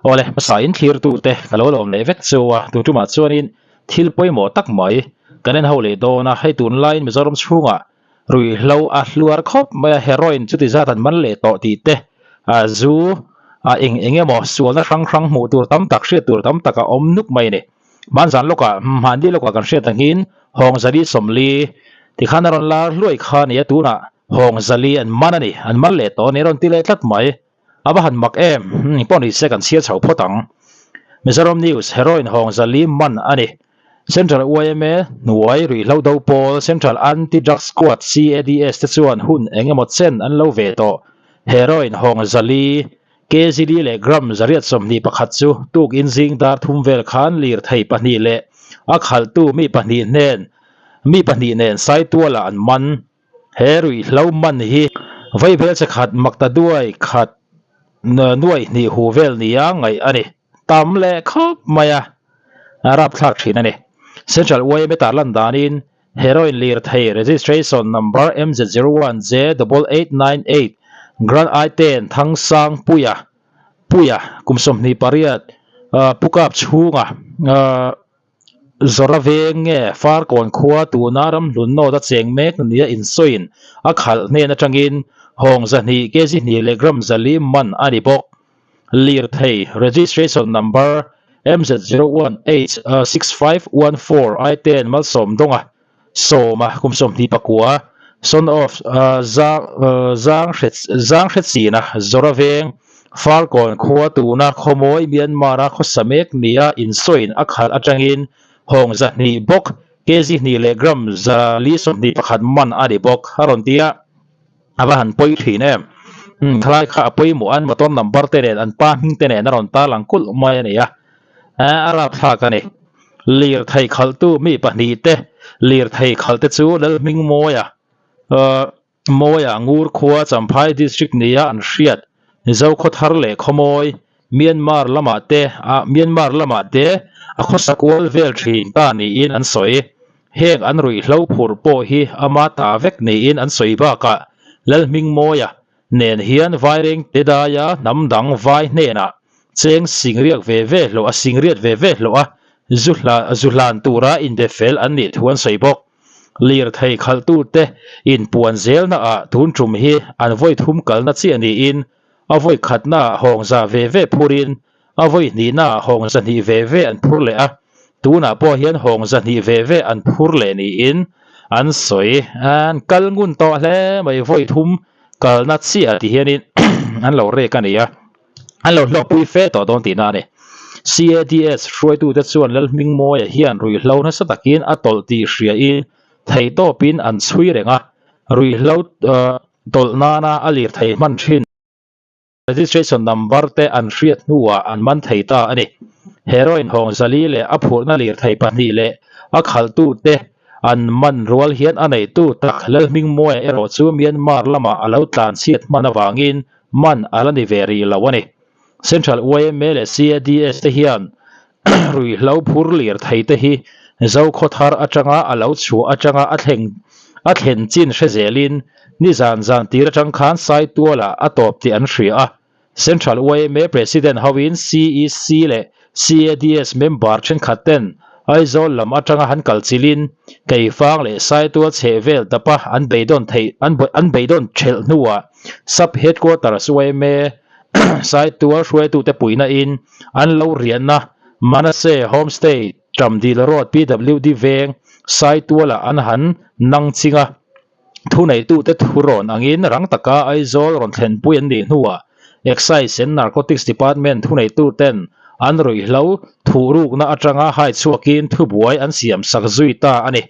Awle, hmasa in thlirtute ka lo lawm leh vek chu a, tun tumah chuanin thil pawimawh tak mai kan en ho leh dawn a, hei tunlaiin Mizoram chhungah ruihhlo a hluar khawp mai a, heroin chuti zat an man leh tawh tih te, zu a eng eng emaw sualna hrang hrang hmuh tur tam tak hriat tur tam tak a awm nuk mai a ni. Hmanzan lawkah, hmanni lawkah kan hriat angin Hawngzali Sawmli tikhan a rawn lar hluai kha a ni a, tunah Hawngzali an man a ni, an man leh tawh a ni a rawn ti leh tlat mai. A va han mak em? Eng pawh ni se kan chhiar chho phawt ang. Mizoram News, Heroin Hawngzali man a ni. Central yma hnuai ruihhlo do pawl Central Anti-Drug Squad, CADS, te chuan hun eng emaw chen an lo ve tawh. Heroin Hawngzali KGD leh gram 121 chu tukin zing dar thum vel khan lirthei pahnih leh a khalhtu mi pahnih hnen mi pahnih nen Saitualah an man. He ruihhlo man hi vaibel che khat makta duai khat nuai hnih hu vel nia ngaih a ni. Tam leh khawp mai a, a rapthlak thin a ni. Central yma tarlan danin Heroin lirthei registration number MZ01J8898 Grand I-ten Thangsang Puia Puia kum 28 Pukap chhunga Zawra veng nge Farkawn khua tuna ramhlun nawt a cheng mek nia insawiin a khalh hnen atangin hawng 200 kg hnih leh gram 400 man a ni bawk. Lirthei registration number MZ01H6514 I-ten Malsawm Dawnga sawma kum 29 son of Zang Zang Hretchina Zawra Veng Farkawn khua tuna Khawmawi Myanmar-a khawsa mek nia insawiin a khalh atangin hawng 200 bawk kg hnih leh gram 421 man a ni bawk a rawn ti a. A va han pawi thin em. Umm thalai kha a pawimawh an motor number te nen an pa hming te nen a rawn tarlang kulh mai a ni a. Ehh a rapthlak a ni. Lirthei khalhtu mi pahnih te lirthei khalh te chu Lalhmingmawia ahh Mawia Ngur khua Champhai District nia an hriat Zokhawthar leh Khawmawi Myanmar lamah te ah Myanmar lamah te a khawsa kual vel thin ta niin an sawi. Heng an ruihhlo phurh pawh hi ama ta vek niin an sawi bakah Lalhmingmawia nen hian Vaireng te daia hnam dang vai hnenah cheng singriak ve ve hlawh a singriat ve ve hlawh a zu hla zu hlan tura inbe fel an nih thu an sawi bawk. Lirthei khalhtute inpuan zelnaah tun tum hi an vawi thum kalna chiah niin A vawi khatnaah hawng za ve ve phurin a vawi hnihnaah hawng zahnih ve ve an phur leh a, tunah pawh hian hawng zahnih ve ve an phur leh niin an sawi. An kal ngun tawh hle mai, vawi thum kalna chiah ti hianin an lo rek a ni a, an lo hlawkpui fe tawh dawn tihna a ni. CADS hruaitute chuan Lalhmingmawia hian ruihhlo nasa takin a tawlh tih hriain theihtawpin an chhui reng a, ruihhlo Tawlh nana a lirthei hman thin. Registration number te an hriat hnuah an man thei ta a ni. Heroin hawng zali leh a phurhna lirthei pahnih leh a khalhtu te an man rual hian a neitu tak Lalhmingmawia erawh chu Myanmar lamah a lo tlanchhiat hman avangin man a la ni ve rih lo a ni. Central yma leh CADS te hian ruihhlo phur lirthei te hi Zokhawthar atanga a lo chhuah atanga a thleng a thlen chin hre zelin nizan zan tir atang khan Saitualah a tawp tih an hria a. Central yma President hoin CEC leh CADS member thenkhat ten Aizawl lam atanga han kal chilin Keifang leh Saitual chhehvel dapa an beidawn theih an beidawn thelh hnuah Sub Headquarters yma Saitual hruaitute puihna in an lo riahna Manase Homestay Ṭamdil Road PWD veng Saitualah an han nang ching a, thuneitute thurawn angin rang taka Aizawl rawn thlenpui an nih hnuah Excise and Narcotics Department thuneituten an ruihhlo thuhrukna atanga hai chhuakin thubuai an siamsak zui ta a ni.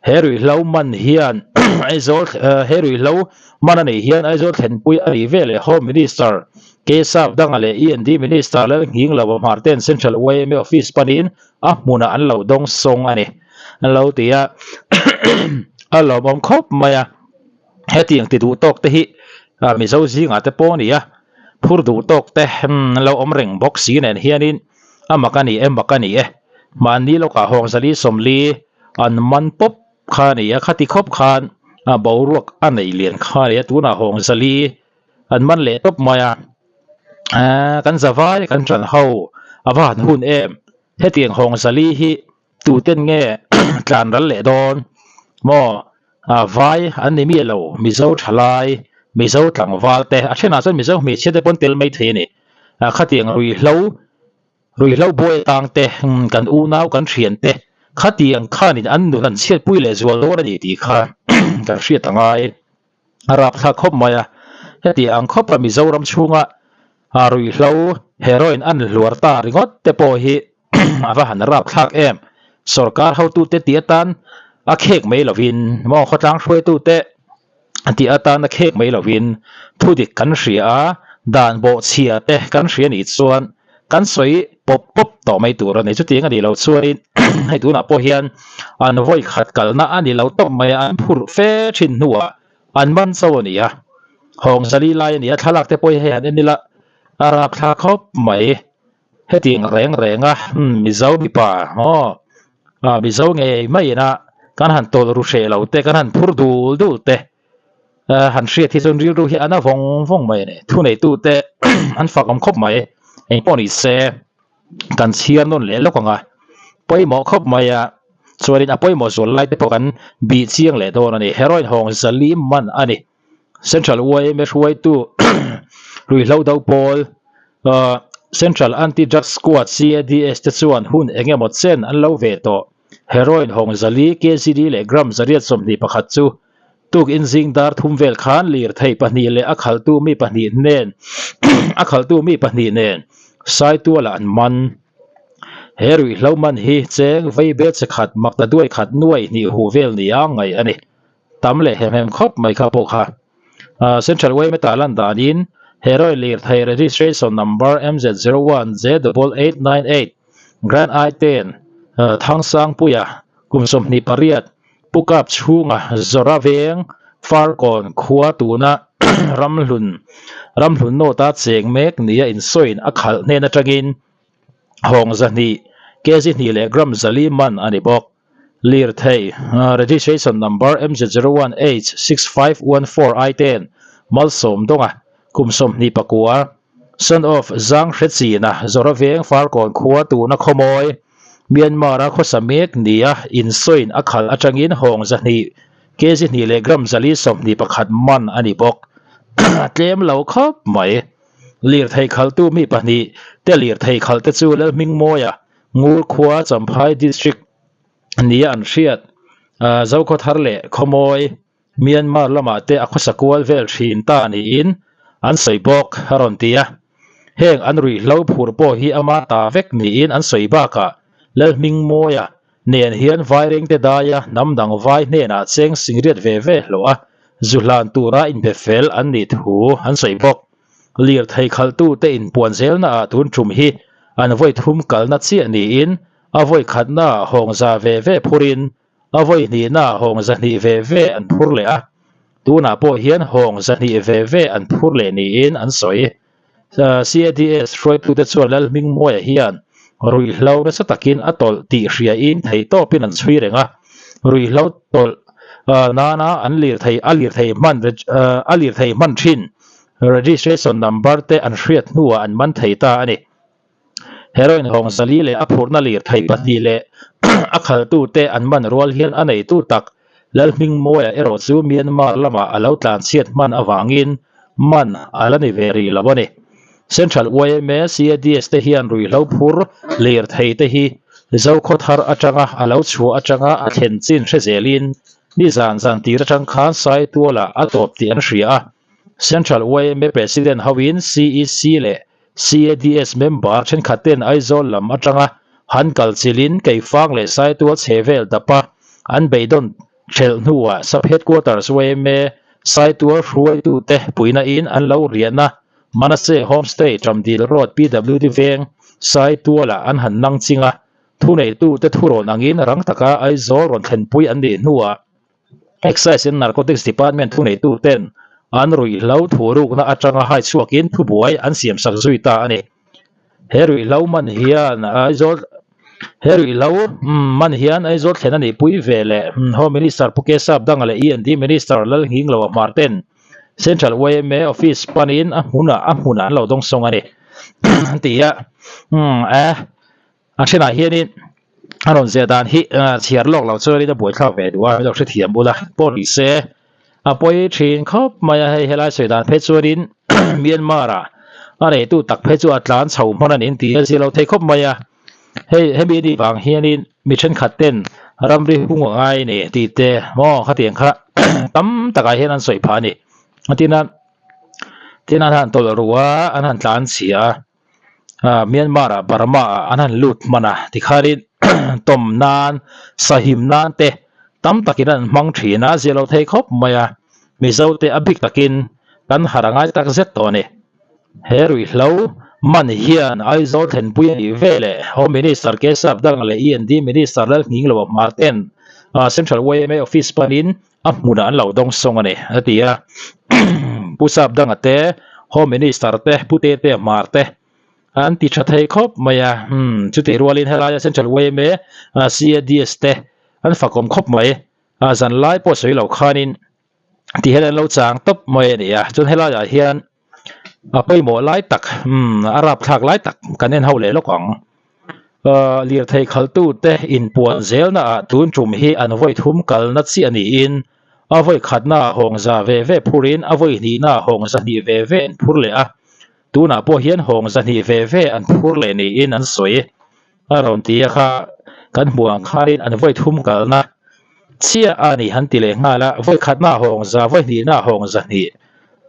He ruihhlo man hian Aizawl he ruihhlo man a nih hian Aizawl thlenpui a nih veleh Home Minister K Sapdanga leh END Minister Lalnghinglo Hmarten Central yma Office panin a hmunah an lo dawng sawng a ni. An lo ti a, a lawmawm khawp mai a. Hetiang ti duh tawk te hi Mizo zingah te pawh a ni a, phur duh tawk te an lo awm reng bawk si nen hianin a mak a ni e, mak a ni e. Mahni lawkah hawng zali sawmli an man pawp kha a ni a, khati khawp khan boruak a nei lian kha a ni a, tunah hawng zali an man leh tawp mai a. Kan zavai kan ṭan ho a va han hun em? Hetiang hawng zali hi tuten nge tlan ral leh dawn maw? Vai an ni miah lo, Mizo ṭhalai, Mizo tlangval te, a ṭhenah chuan Mizo hmeichhia te pawn tel maithei a ni. Khatiang ruihhlo Ruihhlo buai atang te, kan unau kan thian te khatiang khanin an nun an chhiatpui leh zual dawn a ni tih kha kan hriat a ngai. A rapthlak khawp mai a, heti ang khawpa Mizoram chhunga ruihhlo heroin an hluar ta ringawt te pawh hi a va han rapthlak em. Sorkar hotute tih atan a khek mai lovin maw khawtlang hruaitute tih atan a khek mai lovin thudik kan hria a, dan bawhchhia te kan hria nih chuan kan sawi pawp pawp tawh mai tur a ni. Chutiang a nih loh chuanin hei tunah pawh hian an vawi khat kalna a ni lo tawp mai a, an phurh fe thin hnuah an man chauh a ni a, hawng zali lai a ni a, thlalak te pawh hi hei han en ila a rapthlak khawp mai. Hetiang reng reng a Mizo mipa aw Mizo ngei maiin a kan han tawlh ru hreh lo te kan han phur dul dul te han hriat hi chuan rilru hi a na vawng vawng mai a ni. Thuneitu te an fak awm khawp mai engpawh ni se kan chhiar nawn leh lawk ang a pawimawh khawp mai a chuanin a pawimawh zual lai te pawh kan bih chiang leh dawn a ni. Heroin hawng zali man a ni. Central yma hruaitu ruihhlo do pawl Central Anti Drug Squad, CADS, te chuan hun eng emaw chen an lo ve tawh. Heroin hawng zali, kg leh gram 121 chu tukin zing dar thum vel khan lirthei pahnih leh a khalhtu mi pahnih hnen a khalhtu mi pahnih nen Saitualah an man. He ruihhlo man hi cheng vei bel che khat makta duai khat nuai hnih huh vel nia ngaih a ni. Tam leh hem hem khawp mai kha pawh kha. Central yma tah lan danin Heroin lirthei registration number MZ01J8898 Grand I-10 Thangsangpuia kum 28 Pukap chhunga Zora veng Farkawn khua tuna Ramhlun Ramhlun North-a cheng mek nia insawiin a khalh hnen atangin hawng zahnih kg hnih leh gram zali man a ni bawk. Lirthei, Registration number MZ01H6514 I ten Malsawm Dawnga, kum 29, son of Zang Hrechina, Zora Veng Farkawn khua tuna Khawmawi, Myanmar-a khawsa mek nia insawiin a khalh atangin hawng zahnih, kg hnih leh gram zali 21 man a ni bawk. A tlem lo khawp mai. Lirthei khalhtu mi pahnih te lirthei khalh te chu Lalhmingmawia, Ngur khua Champhai District nia an hriat. Zokhawthar leh Khawmawi, Myanmar lamah te a khawsa kual vel thin ta niin an sawi bawk a rawn ti a. Heng an ruihhlo phur pawh hi ama ta vek niin an sawi bakah Lalhmingmawia nen hian Vairengte daia hnam dang vai hnenah cheng singriat ve ve hlawh a zu hlan tura inbe fel an nih thu an sawi bawk. Lirthei khalhtute inpuan zelnaah tun tum hi an vawi thum kalna chiah niin a vawi khatnaah hawng za ve ve phurin a vawi hnihnaah hawng za hnih ve ve an phur leh a, tunah pawh hian hawng za hnih ve ve an phur leh niin an sawi. CADS hruaitute chuan Lalhmingmawia hian ruihhlo nasa takin a tawlh tih hriain theihtawpin an chhui reng a, ruihhlo tawlh nana an lirthei a lirthei hman a lirthei hman thin registration number te an hriat hnuah an man thei ta a ni. Heroin hawng zali leh a phurhna lirthei pahnih leh a khaltute an man rual hian a neitu tak Lalhmingmawia erawh chu Myanmar lamah a lo tlanchhiat hman avangin man a la ni ve rih lo a ni. Central yma CADS te hian ruihhlo phur lirthei te hi Zokhawthar atanga a lo chhuah atanga a thlen chin hre zelin nizan zan tir atang khan Saitualah a tawp tih an hria a. Central yma President hoin CEC leh CADS member thenkhat ten Aizawl lam atanga han kal chilhin Keifang leh Saitual chhe vel dapa an beidawn thelh hnuah Sub Headquarters yma Saitual hruaitute puihna in an lo riahna Manase Homestay Ṭamdil Road PWD veng Saitualah an han nang ching a, thuneitute thurawn angin rang taka Aizawl rawn thlenpui an nih hnuah Excise and Narcotics Department thuneituten an ruihhlo thurukna atanga hai chhuakin thubuai an siamsak zui ta a ni. He ruihhlo man hian Aizawl He ruihhlo man hian Aizawl thlen a nih pui ve leh Home Minister Pu Kesap Danga leh END Minister Lalnghingloa Hmar ten Central yma Office panin a hmunah a hmunah an lo dawngsawng a ni. an ti a umm eh a thenah hianin a rawn ziah dan hi chhiar lawk loh chuanin a buaithlak ve duh a min lo hrethiam bul a pawh ni se a pawi thin khawp mai a hei helai sawi dan phei chuanin Myanmar ah a neitu tak phei chu a tlan chho hman a ni an ti a zir lo thei khawp mai a hei hemi anih vang hianin mi thenkhat ten ramri hung a ngai a ni tih te maw khatiang kha tam takah hian an sawi phah a ni a tin a tin an han tawlh ruh a an han tlan chhia a Myanmar ah Burma ah an han lut hman a tikhanin tawm nan sahim nan te tam takin an hmang thin a a zia lo thei khawp mai a Mizo te a bik takin kan harh a ngai tak zet tawh a ni. He ruihhlo man hian Aizawl thlenpui a nih ve leh Home Minister Keshav Dang leh END Minister Lalhnginglo Hmar ten Central yma Office panin a hmunah an lo dawng sawng a ni, a ti a. Pu Sapdanga te, Home Minister te, Pu Tete Hmar te an ti tha thei khawp mai a. Chutih rualin helaia Central yma CADS te an fakawm khawp mai. Zanlai pawh sawi lo khanin ti hian an lo chang tawp mai a ni a. Chuan helaiah hian a pawimawh lai tak umm a rapthlak lai tak kan en ho leh lawk ang. Ahh lirthei khaltu te inpuan zelna ah tun tum hi an vawi thum kalna chiah niin a vawi khatna ah hawng za ve ve phurin a vawi hnihna ah hawng za hnih ve ve an phur leh a, tunah pawh hian hawng za hnih ve ve an phur leh niin an sawi. A rawn ti a kha kan hmuh ang khanin an vawi thum kalna chiah a ni han ti leh nghal a, vawi khatna ah hawng za, vawi hnihna ah hawng za hnih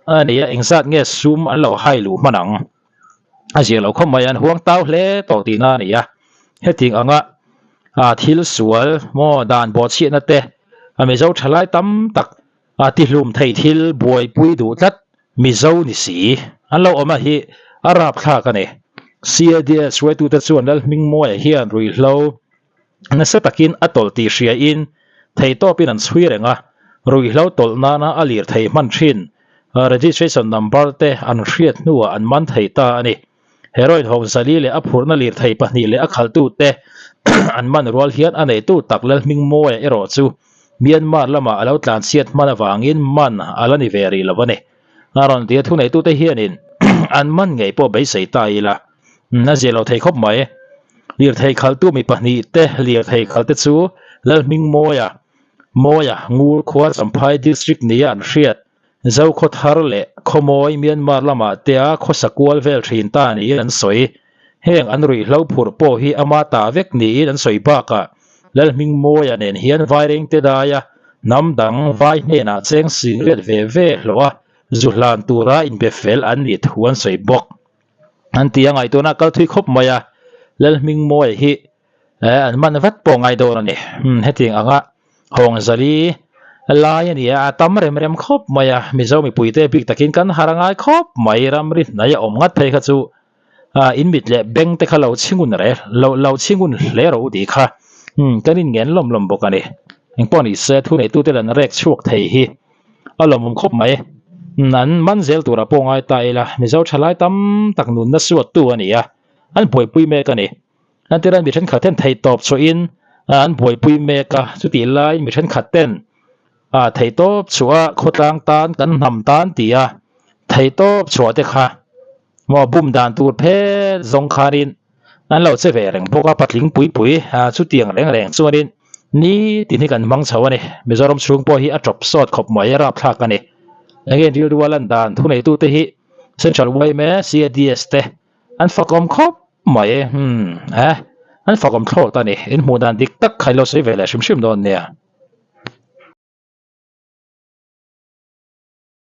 a ni a, engzat nge sum an lo hai luh hman ang? A zir lo khawp mai, an huang tau hle tawh tihna a ni a, hetiang anga thil sual maw dan bawhchhiatna te a Mizo thalai tam tak a tihlum thei thil buaipui duh tlat Mizo ni si an lo awm a hi a rapthlak a ni. CADS hruaitute chuan Lalhmingmawia hian ruihhlo nasa takin a tawlh tih hriain theihtawpin an chhui reng a, ruihhlo tawlh nana a lirthei hman thin registration number te an hriat hnuah an man thei ta a ni. Heroin Hawngzali leh a phurhna lirthei pahnih leh a khalhtute an man rual hian a neitu tak Lalhmingmawia erawh chu Myanmar lamah a lo tlanchhiat hman avangin man a la ni ve rih lo a ni. A rawn ti a, thuneitute hianin an man ngei pawh beisei ta ila a zia lo thei khawp mai. Lirthei khalhtu mi pahnihte lirthei khalte chu Lalhmingmawia, Mawia, Ngur khua Champhai District nia an hriat Zokhawthar leh Khawmawi Myanmar lamah te a khawsa kual vel thin ta niin an sawi. Heng an ruihhlo phurh pawh hi ama ta vek niin an sawi bakah Lalhmingmawia nen hian Vairengte daia hnam dang vai hnenah cheng singriat ve ve hlawh a zu hlan tura inbe fel an nih thu an sawi bawk. An ti a ngaihtuahna a kal thui khawp mai a, Lalhmingmawia hi an man vat pawh ngai dawn a ni. Hetiang anga Hawng zali lai a ni a, a tam rem rem khawp mai a, Mizo mipuite bik takin kan har a ngai khawp mai, ramri hnai a awm ngat phei kha chu in mit leh beng te kha lo chhingun re, lo lo chhingun hle rawh u tih kha kan in ngen lawm lawm bawk a ni. Engpawh ni se thuneitute lan rek chhuak thei hi a lawmawm khawp mai. An man zel turah pawh ngai ta ila, Mizo thalai tam tak nunna suattu a ni a, an buaipui mek a ni. Entirah mi thenkhat ten theihtawp chhuahin an buaipui mek a, chutih lai mi thenkhat ten theihtawp chhuah a khawtlang tan kan hnam tan ti a theihtawp chhuah te kha maw bum dan tur phet zawng khanin an lo che ve reng bawk a, patling pui pui chutiang reng reng chuanin nitin hi kan hmang chho a ni. Mizoram chhung pawh hi a tawp sawt khawp mai a rapthlak a ni. Enge rilru a lan dan thuneitute hi Central yma, CADS te An fakawm khawp mai, umm eh, an fakawm thlawt a ni. In hmuh dan dik tak kha i lo sawi ve leh hrim hrim dawn nia.